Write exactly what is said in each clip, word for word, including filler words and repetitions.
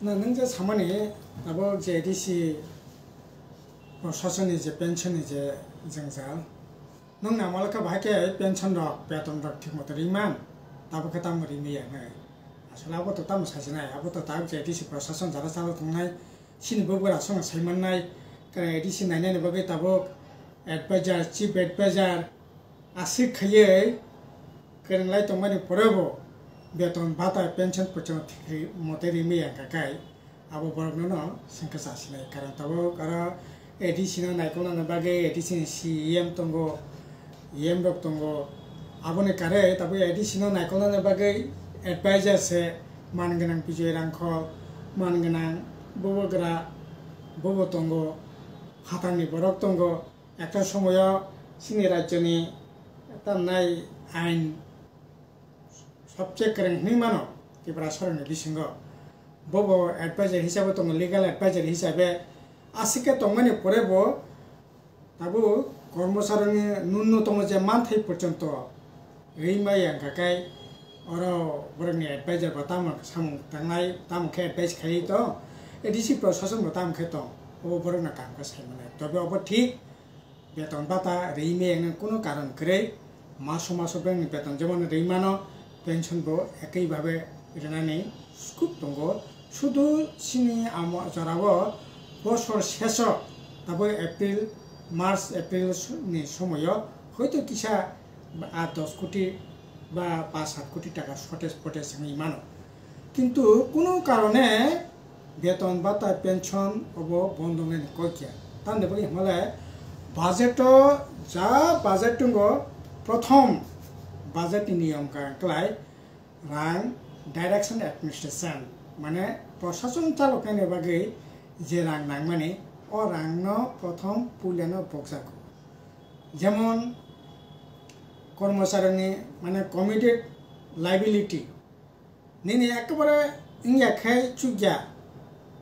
Na nwng je samani abo je A D C prosasonni je pension ni je jwngjal, nwng namalo khe bahai khe pension rok, beton rok thik moto ringman, tabuk khe tamo ringya nai. Asole abo to tamo sajinai, abo to tabuk je A D C prosason jara chalo tongnai, chini bubagra songno saimannai, A D C nainani bagwi tabuk advisor, chief advisor, aswk khaiwi kwrwnglai tongmani porebo beton bata pension pochano thik ri-, mote rimwi yangkha kai, abo borokno no sengkha chasinai. Karon tabuk aro A D C no naikolnani bagwi A D C ni C E M tongo, E M rok tongo, aboni karwi tabuk A D C no naikolnani bagwi advisor se man gwnang Bijoy Rangkhol, man gwnang bubagra, bobo tongo, phatarni borok tongo. Ekta somoyo chini rajyoni tamnai ain sobse kwrwng hwnwi mano Tripura sorokni bisingo. Bobo advisor hisabe tongo, legal advisor hisabe. Aswk khe tongmani pore bo tabuk kormosaroni nunnotomo je manthai porjonto rwi maya wngkha khe oro borokni advisor bo tamo samung tangnai, tamo khe advice khaiwi tong, A D C prosasonbo tamo khe tong, obo borokno kaham khe sai manai. Tobe obo thik, beton bata rwi maya wngna kunu karon kwrwi, maso maso bengni beton jemon rwi mano, pension bo ekwi babe rwnani scope tongo. Sudu chini amo jorao bosor seso tabuk April, March, April ni somoyo hoito kisa aat dos koti ba paanch saat koti taka shortage, shortage wngwi mano. Kintu kunu karone beton bata pension obo bondo wngnani kok ya. Tamni bagwi hwnle budget o ja budget tongo, prothom budget ni niyom ka klai rang direction administration, mane prosason chaloknani bagwi je rang nangmani, o rangno prothom puilano bokjago. Jemon kormocharini mane committed liability, nini ekebare wngya khe chukya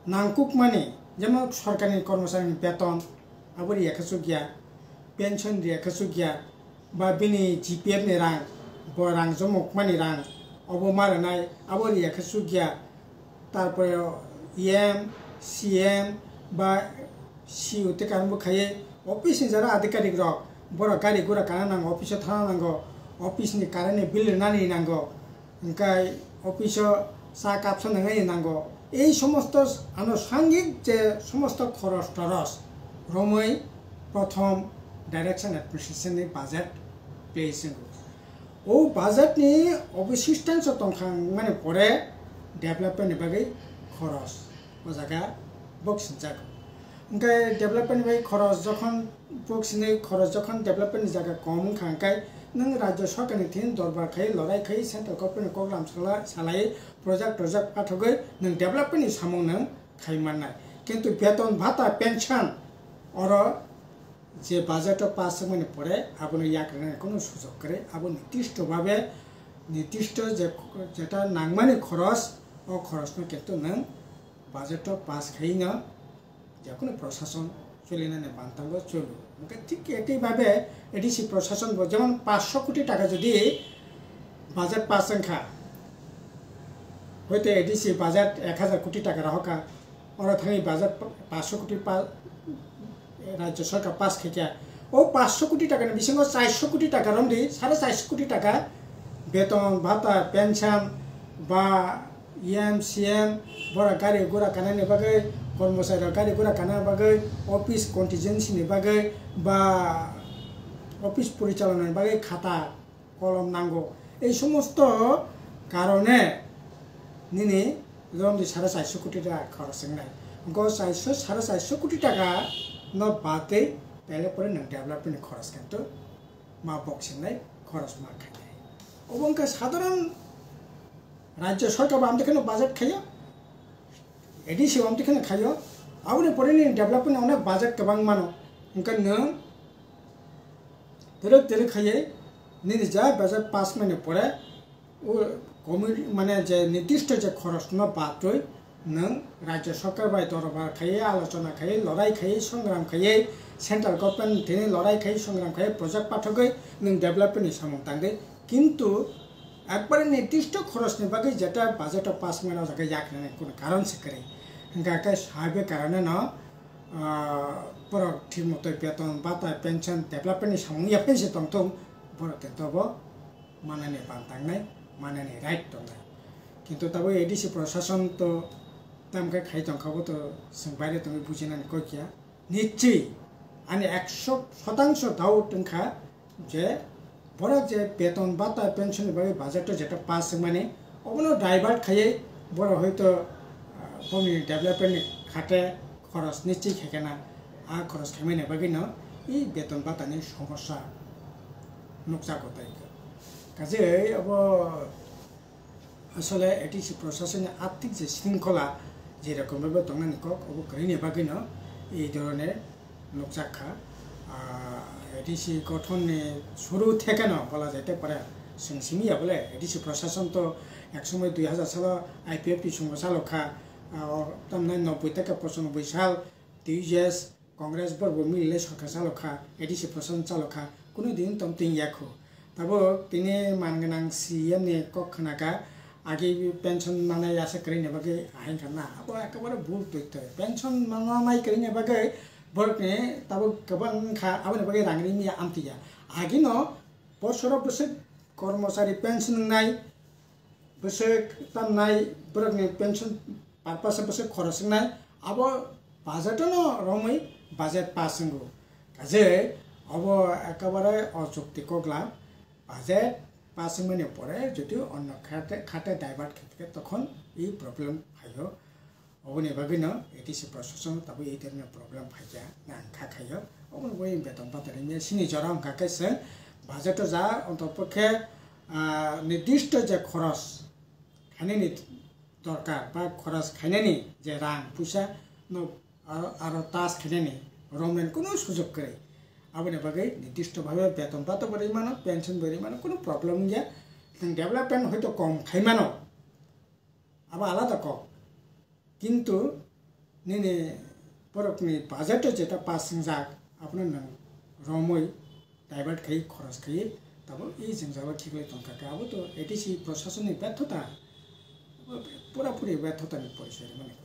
nangkukmani, jemon sorkarni kormocharini beton abo riya khe chukya, pension riya khe chukya, ba bini G P F ni rang, bo rang jomokmani rang, obo ma rwnai, abo riya khe chukya, tarpore E M, C M ba C E O tei karon bo khaiwi office ni jara adhikarik rok, borok gari gura kana nango, office o thana nango, office ni current ni bill rwnani nango, hwnkhe office o cha kapsa nangnai nango. Ei somosto anusangik je somosto khoros toros romwi prothom direction administration ni budget pass wngo. O budget ni obosistangso tongkha wngmani pore development ni bagwi khoros o jaga boksinjago. Hwnkhe development ni bagwi khoros jokhon boksinwi, khoros jokhon development ni jaga kom wngkha, hwnkhe nwng rajya sorkar ni thini dorbar khai, lorai khai, central government ni koklam sala-, salai, project, project pathogwi nwng development ni samung nwng khai mannai. Kintu beton, bhata, pension oro je budget o pass wngmani pore abono yak rwnani kunu sujok kwrwi, abo nirdisto babe, nirdisto je, jeta nangmani khoros, o khorosno kintu nwng budget o pass khaino jekunu prosason cholinani bantango cholo. Hwnkhe thik ekhi babe A D C prosason bo jemon paanch sho koti taka jodi budget pass wngkha, hoite A D C budget ek hajar koti taka rohorkha, oro thangwi budget paanch sho koti pa-, rajya sorkar pass khaikha. O paanch sho koti takani bisingo char sho koti taka romdi, sare char sho koti taka beton, bhata, pension ba E M, C M, borok gari gura kanani bagwi, kormochari rok gari gura kanani bagwi, office contingency ni bagwi ba office porichalona ni bagwi khata kolom nango. Ei somosto karone nini romdi sare char sho koti taka khoros wngnai. Go char sho, sare char sho koti taka no batwi taile pore nwng development ni khoros khe to ma boksingnai, khoros ma khainai. Obo wngkha sadharon rajya sorkar bo amtwi kheno budget khaio, A D C bo amtwi kheno khaio. Aboni pore nini development ni onek budget kwbang mano. Hwnkhe nwng twrwk twrwk khaiwi nini ja budget pass mani pore o committee mane je nirdisto je khorosno batwi nwng rajya sorkar bai dorbar khaiwi, alochona khaiwi, lorai khaiwi, songram khaiwi, central government thini lorai khaiwi, songram khaiwi, project pathogwi nwng development ni samung tangdi. Kintu Ekbare nirdisto khorosni bagwi jeta budget o pass wngmani o jaga yak rwnai, kono karon se kwrwi. Hwnkha khe saibe karone no, ah, borok thik motoi beton, bata, pension, development ni samung yaphaini se tongthung, borok khe tobo manani ban tangnai, manani right tongnai. Kintu tabuk A D C prosason to tamkhe khai tongkha, bo to chwng baire tongwi bujinani kok ya. Nichwi ani ekso shotangso doubt wngkha je borok je beton bata pension ni bagwi budget o jeta pass wngmani, obono divert khaiwi borok hoito, ah, bongni development ni khate khoros nichwi khaikhe na, a khoros khaimani bagwi no i beton bata ni somosya nukjago tai. Kaje obo Asole A D C prosasoni arthik je shringkhola je rokom bai bo tongnani kok, obo kwrwini bagwino ei dhoroner nukjak kha. Ah, A D C gothonni suru thekeno bola jaite pare, chwng simi ya bole A D C prosason to ek somoi dui hajar salo I P F T chwngno chalo kha, ah, o tamnai nobboi theke pochanoboi sal, T U J S, Congress borok bo mililai sorkar chalo kha, A D C prosason chalo kha, kunu din tong tin ya kho. Tabuk tini man gwnang C M ni kok khna kha, agi pension manai asa kwrwini bagwi ahai kha na, abo ekebare bul twi twi. Pension manai kwrwini bagwi borokni tabuk kwbang wngkha, aboni bagwi rang ri mia amtwi ya. Agino bosoro bwswk kormochari pension wngnai, bwswk tamnai borokni pension purpose bwswk khorok wngnai, abo budget no romwi budget pass wngo. Kaje obo ekebare o chukti kokla, budget pass wngmani pore jodi onno khate, khate divert khe, khe tokhon i problem phaio. Oboni bagwino A D C prosason tabuk ei dhoroner problem phaikha, na ang kha khaio. Oboni bagwi beton bata ringya sini jora wngkha khe chwng budget o ja ontopokhe, ah, nirdisto je khoros khainani dorkar ba khoros khainani je rang puisa no aro, aro tas khainani romnani kunu sujok kwrwi. Aboni bagwi nirdisto bhabe beton bata bo ringmano, pension bo ringmano, kunu problem wngya. Nwng development hoito kom khaimano, abo alada kok. Kintu nini borokni budget o jeta pass wngjak, abono nwng romwi divert khai, khoros khai, tabuk i jwngjalo khiklai tongkha khe, abo to A D C prosasonni bethota, pura puri bethotani porisoi rwmani.